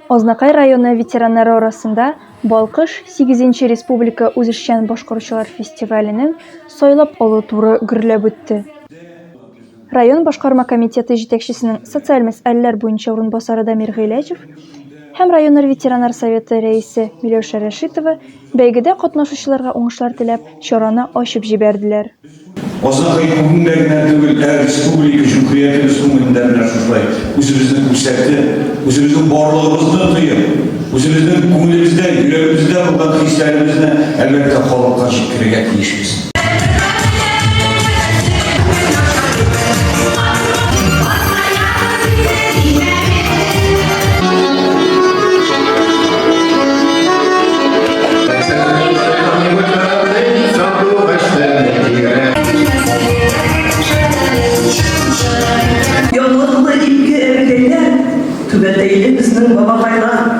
Азнакай районы ветераннары арасында Балкыш сигезенче республика үзешчән башкаручылар фестиваленең сайлап алу туры гөрләп үтте. Район башкарма комитеты җитәкчесенең социаль мәсьәләләр буенча урынбасары Дамир Гыйләҗев һәм районар ветераннар советы рәисе Миләүшә Рәшитова бәйгедә катнашучыларга уңышлар теләп, чараны ачып җибәрделәр. Азнакай күңелендә генә түгел, ә республика, җөмһүриятебез күңелендә менә шушылай үзебезне күрсәтеп, үзебезнең барлыгыбызны тоеп, үзебезнең күңелебездә, йөрәгебездә булган хисләребезне, әлбәттә, халыкка җиткерергә тиешбез. Яулыклы ике әбекәйләр, түбәтәйле безнең бабакайлар.